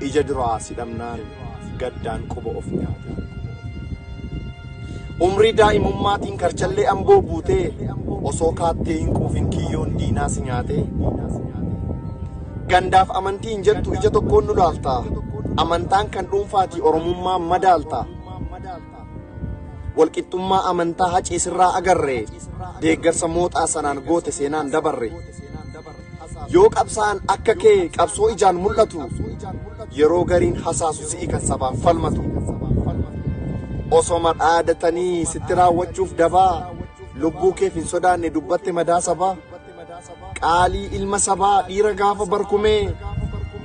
Ija duraa si dhabnaan gaddaan quba of nyaate. Umrii daa'imummaatiin karchallee amboo buutee osoo kaattee hin quufin kiyyoon diinaa si nyaate. Gandaaf amantii hin jettu ija tokkoon nu laalta. Amantaan kan dhuunfaatii Oromummaan madaalta. Walqixxummaa amantaa Hacee sirraa agarre. Deeggarsa mooxaa sanaan goote seenaan dabarre. Yoo qabsaa'an akka kee qabsoo ijaan mul'atu, yeroo gariin hasaasu si'i kan sabaaf falmatu. Osoma dhaadatanii sitti raawwachuuf dabaa, lubbuu keef hin sodaanne dubbatte madaa sabaa. Qaalii ilma sabaa dhiira gaafa barkumee,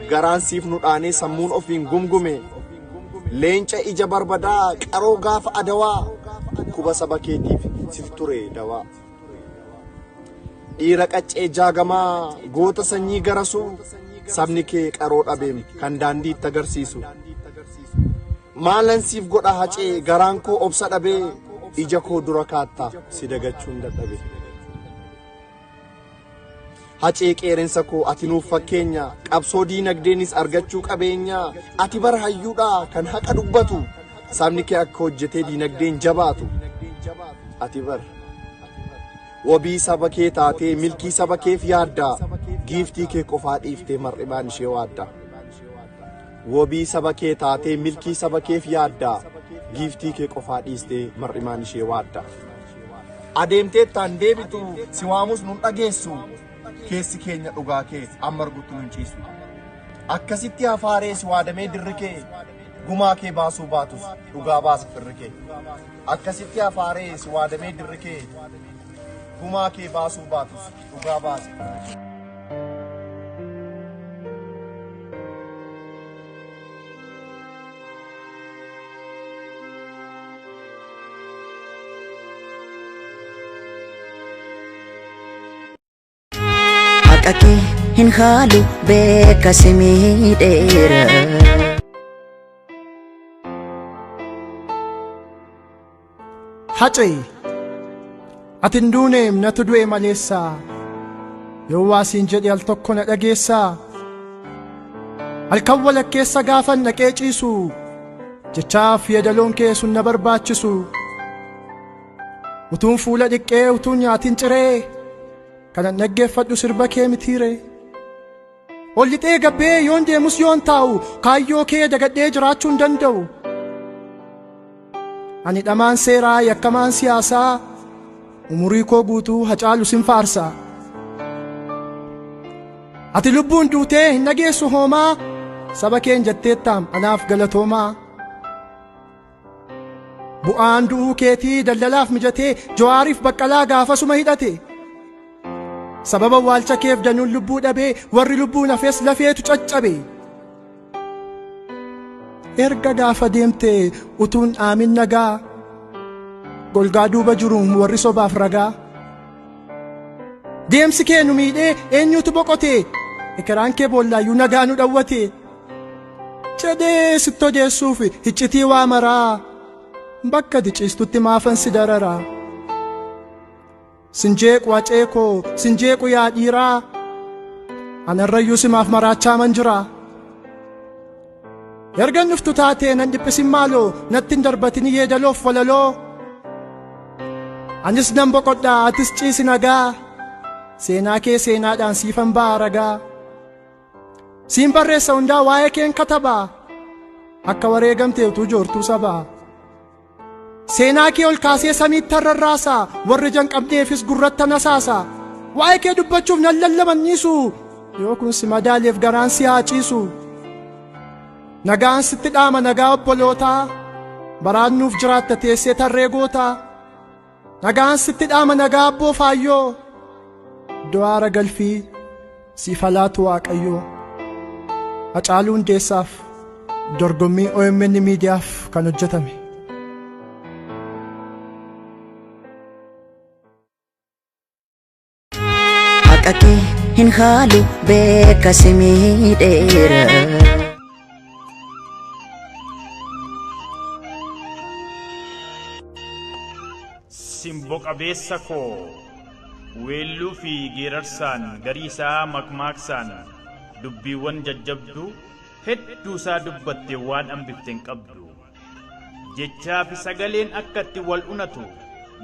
garaan siif nu dhaanee sammuun ofiin gumgume. Leenca ija barbadaa qaroo gaafa adawaa, dhukkuba saba keetiif situ ture dawaa. Dhiira qaccee jaagamaa goota sanyii garasuu sabni kee qaroo dhabeem kan daandii itti agarsiisu. Maalan siif godha Hacee garaan koo obsa dhabee ija koo dura kaatta si dagachuun dadhabe. Hacee qeerensa koo ati nuuf fakkeenya qabsoo diinagdeenis argachuu qabeenya ati bara hayyuudha kan haqa dubbatu sabni kee akka hojjetee diinagdeen jabaatu ati bar Wabii saba kee taatee milkii saba keef yaadda. Giiftii kee qofaa dhiiftee mar'imaan ishee waadda. Wabii saba kee taatee milkii saba keef yaadda. Giiftii kee qofaa dhiistee mar'imaan ishee waadda. Adeemteettaan deebitu si waamus nun dhageessu. Keessi keenya dhugaa kee amma argutti nun ciisu. Akkasitti hafaaree si waadamee dirri kee gumaa kee baasuu baatus dhugaa baasa firri kee. Akkasitti hafaaree si waadamee dirri kee gumaa kee baasuu baatus dhugaa baasa firri kee. Haqa kee hin haalu beeka si miidheera. Hacee ati hin duuneem natu du'e maleessaa yoo waa siin jedhe al tokko na dhageessaa halkan walakkeessa gaafan dhaqee ciisu jechaaf yeedaloon kee sun na barbaachisu utuun fuula dhiqqee utuun nyaatin ciree Kanan dhaggeeffadhu sirba kee mitiiree. Ol lixee gabbee yoon deemus yoon taa'u kaayyoo kee dagadhee jiraachuu hin danda'u. Ani dhamaan seeraa yakkamaan siyaasaa umurii koo guutuu Hacaalu sin faarsa. Ati lubbuun duutee hin dhageessu hoomaa saba keen jetteettaam anaaf galatoomaa. Bu'aan du'uu keetii daldalaaf mijatee Jawaariif Baqqalaa gaafasuma hidhate. Sababa waalcha keef danuun lubbuu dhabee warri lubbuun hafes lafeetu caccabe. Erga gaafa deemte utuun dhaamin nagaa golgaa duuba jiruun warri sobaaf ragaa. Deemsi kee nu miidhee eenyutu boqote ekeraan kee boollaayyuu nagaa nu dhawwate. Jedhee sitti odeessuuf iccitii waa maraa bakka ati ciistutti maafan si dararaa. Sin jeequ Hacee koo sin jeequ yaa dhiiraa anarrayyuu simaaf maraachaa man jira. Ergan dhuftu taatee nan dhiphisin maaloo natti hin darbatin yeedaloof walaloo. Anis nan boqodhaa atis ciisi nagaa seenaa kee seenaadhaan siifan ba'a ragaa. Siin barreessa hundaa waa'ee keen katabaa akka wareegamte utuu joortuu sabaa. Seenaa kee ol kaasee samiitti rarraasa warri ija hin qabneefis gurratti nasaasa. Waa'ee kee dubbachuuf nan lallaban dhiisu yoo kun si madaaleef garaan si haa ciisu. Nagaan sitti dhaama nagaa obbolootaa baraan nuuf jiraatta teessee tarree gootaa. Nagaan sitti dhaama nagaa abboo faayyoo. Iddoo aara galfii siif haa laatu Waaqayyoo. Hacaaluu Hundeessaaf dorgommii OMN Miidiyaaf kan hojjetame. Haqa kee hin haalu beeka si miidheera. Simbo qabeessa koo weelluu fi geerarsaan garii isaa makmaaksaan dubbiiwwan jajjabduu Hedduusaa dubbatte waan hambifte hin qabdu. Jechaa fi sagaleen akka itti wal unatu,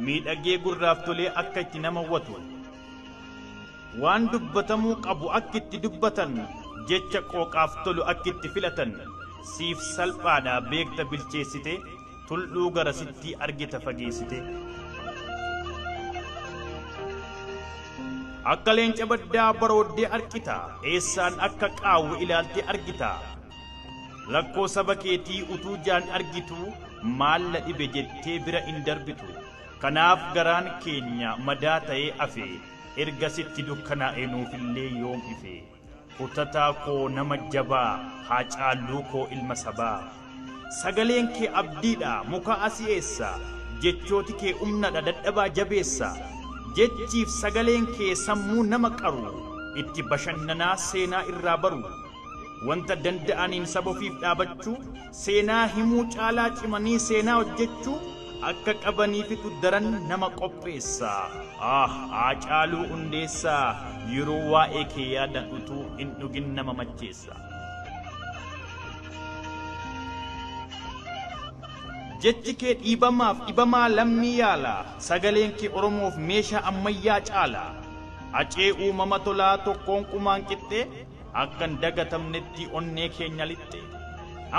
miidhagee gurraaf tolee akka itti nama hawwatu. Waan dubbatamuu qabu akka itti dubbatan, jecha qooqaaf tolu akka itti filatan, siif salphaadha beekta bilcheessite, tul'uu garasitti argita fageessite. Akka leenca baddaa barooddee argita, eessaan akka qaawwe ilaaltee argita. Rakkoo saba keetii utuu jaan argitu, maal na dhibe jettee bira hin darbitu. Kanaaf garaan keenya madaa ta'ee hafe, erga sitti dukkanaa'e nuufillee yoom ife. Kutataa koo nama jabaa, Haacaaluu koo ilma sabaa. Sagaleen kee abdiidha, muka asi'eessa, jechooti kee humnadha, dadhabaa jabeessa. Jechiif sagaleen kee sammuu nama qaru, itti bashannanaa seenaa irraa baru. Wanta danda'aniin saba ofiif dhaabachuu, seenaa himuu caalaa cimanii seenaa hojjechuu akka qabaniifitu daran nama qopheessa. Ah, Haacaaluu Hundeessaa, yeroo waa'ee kee yaadan utuu hin dhugin nama macheessa. Jechi kee dhiibamaaf dhibamaa lammii yaala, sagaleen kee Oromoof meeshaa ammayyaa caala. Hacee uumama tolaa tokkoon qumaan qixxee, akka hin dagatamnetti onnee keenya lixxe.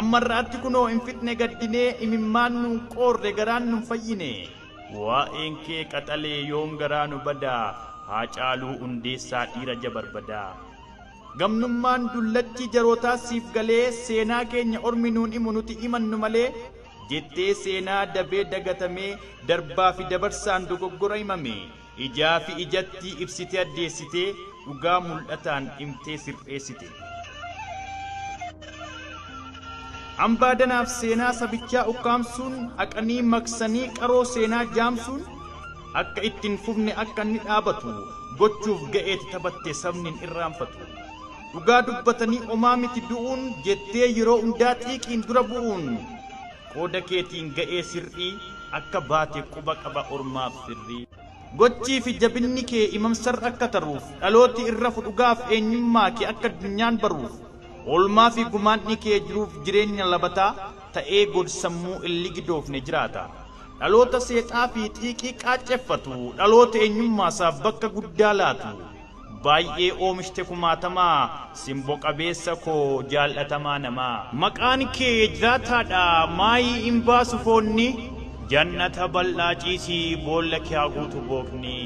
Amma irraatti kunoo hin fixne gaddinee, imimmaan nuun qoorre garaan nun fayyine. Waa'een kee qaxalee yoom garaa nu badaa, Haacaaluu Hundeessaa dhiira jabarbadaa. Gamnummaan dullachii jarootaa siif galee, seenaa keenya ormi nuun himu nuti himannu malee, jettee seenaa dabee dagatamee, darbaa fi dabarsaan dogoggora himame, ijaa fi ijatti ibsitee addeessitee, dhugaa mul'ataan himtee sirreessite. Hambaa danaaf seenaa sabichaa ukkaamsuun, haqanii maqsanii qaroo seenaa jaamsuun, akka itti hin fufne akka inni dhaabatu gochuuf ga'eeti taphatte sabni hin irraanfatu. Dhugaa dubbatanii omaa miti du'uun jettee yeroo hundaa xiiqiin dura bu'uun qooda keetiin ga'ee sirrii akka baate quba qaba ormaaf firrii. Gochii fi jabinni kee imamsarra akka taruuf, dhalooti irra fudhugaaf eenyummaa kee akka addunyaan baruuf, oolmaa fi gumaanni kee jiruuf jireenya labataa ta'ee god-sammuu hin ligidoofne jiraata. Dhaloota seexaa fi xiiqii qaacceffatu, dhaloota eenyummaasaaf bakka guddaa laatu. Baay'ee oomishte kumaatamaa, simbo qabeessa koo jaallatamaa namaa. Maqaan kee jiraataadha, maayii hin baasu foonni, jannata bal'aa ciisii boolla kee haa guutu bookni.